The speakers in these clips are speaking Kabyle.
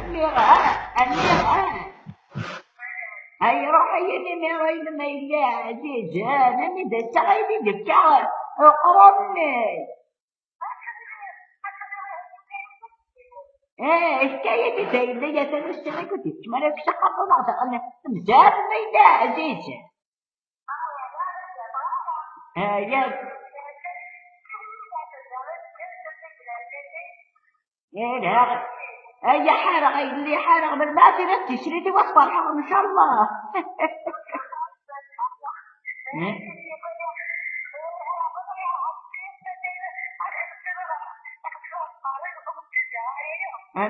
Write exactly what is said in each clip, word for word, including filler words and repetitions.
Lliɣ, ah, lliɣ, ah. Ay, ruḥ, ay, a Nimiṛu, ma yella ɛzizen, anida d-taɣ ay d-yefka uqrum-nni. Eh, efk-iyi-d, ma yella atan ussan-agi ur d-yekkim ara deg uxxam, ula daɣen mzal ma yella ɛzizen. Aya. Ih, ay ḥareɣ, ay yelli ḥareɣ, melmi ad d-tiniḍ tislit-iw ad ferḥeɣ, ncallah.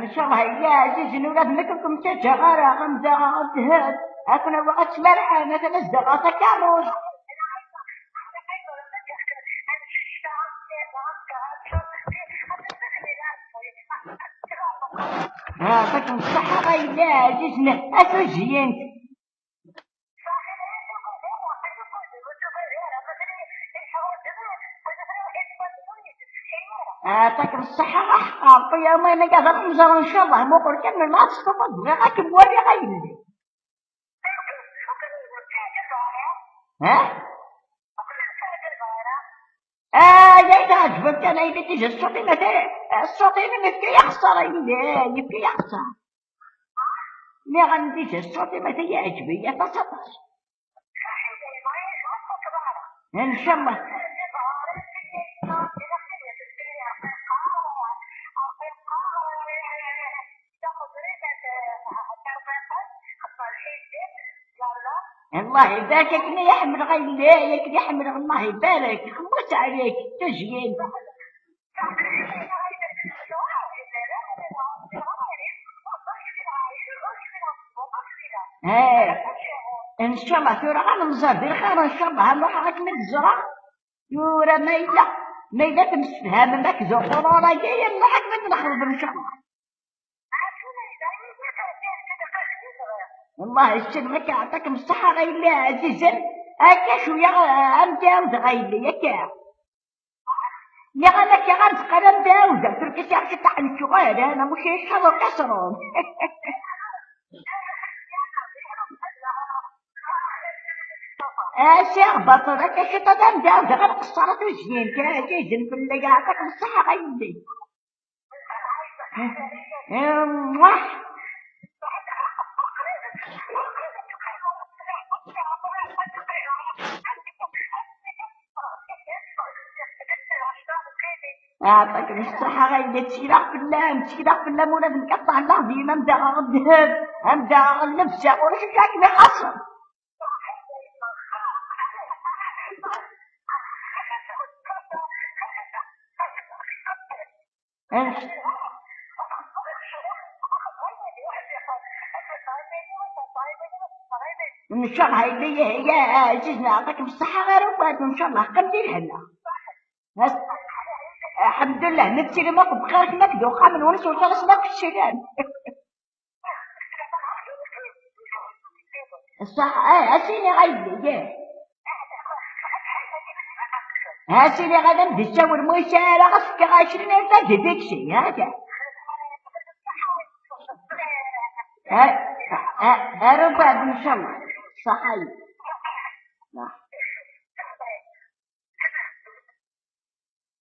Ncallah, ay yelli ɛzizen, ula d nekk ur kem-ttaǧǧaɣ ara, am daɣ ad d-, ad ken-awiɣ ad tmerḥem, atan ad zerɣeɣ takerrust. Yeɛṭikem ṣṣeḥḥa, ay yelli ɛzizen, a tuzyint. Yeɛṭikem ṣṣeḥḥa, a ḥeqqar. Ṭiyama-nni ad nẓer, ncallah, muqel kan melmi ad testufaḍ, bɣiɣ ad kem-waliɣ, ay yelli. Ha? Ay, ay, teɛǧeb-am kan, ay yelli, déjà ṣṣut-im ata, ṣṣut-im yefka-yaɣ axeṣṣar, ay yelli, yefka-yaɣ axeṣṣar. Nniɣ-am déjà ṣṣut-im ata yeɛǧeb-iyi aṭas, aṭas. Ncallah. الله يبارك، أنا يحمل غير، ياك يحمل، الله يبارك، خمس عليك، تجيين. ها، إن شاء الله tura ad nẓer di lxir، إن شاء الله نروح غير نزرع. Tura ma yella، ma yella temsefhamem akked uqrur-agi, yella ad nexreb إن شاء الله. الله يسلمك، يعطيكم الصحة، غير اللي عزيزا. هكا شوية، آه، أمتى عاود غير اللي هكا. يا غلك يا غلك، أنا أمتى عاود، تركي شي عشي تاع الشغل، أنا مش يشرب كسرهم. آه، شي أخبار، ترى كي شي تدام داود، غير قصرت وجهين، كي جيزن في اللي يعطيكم الصحة، غير اللي. يعطيك الصحة، غير تشكيلة فلام، تشكيلة فلام، ولا بنقطع الله ديما مدغ الذهب، مدغ اللبسة، ولا شي كاك ما يحصل. إن شاء الله، هي، هي، عزيزنا، يعطيكم الصحة، غير وبعد، إن شاء الله، قم دير هنا. بس، الحمد لله، نتي لي ما بخير، ما كدو قام نونس ولا اسمك الشيلان. الصح، آه، أسيني غيبي، إيه. أسيني غدا بدي تسوي الموسى، لا غسك عشرين ألف ديك شيء، هذا. ها، ها، ها، ربع إن شاء الله. صحيح. صح.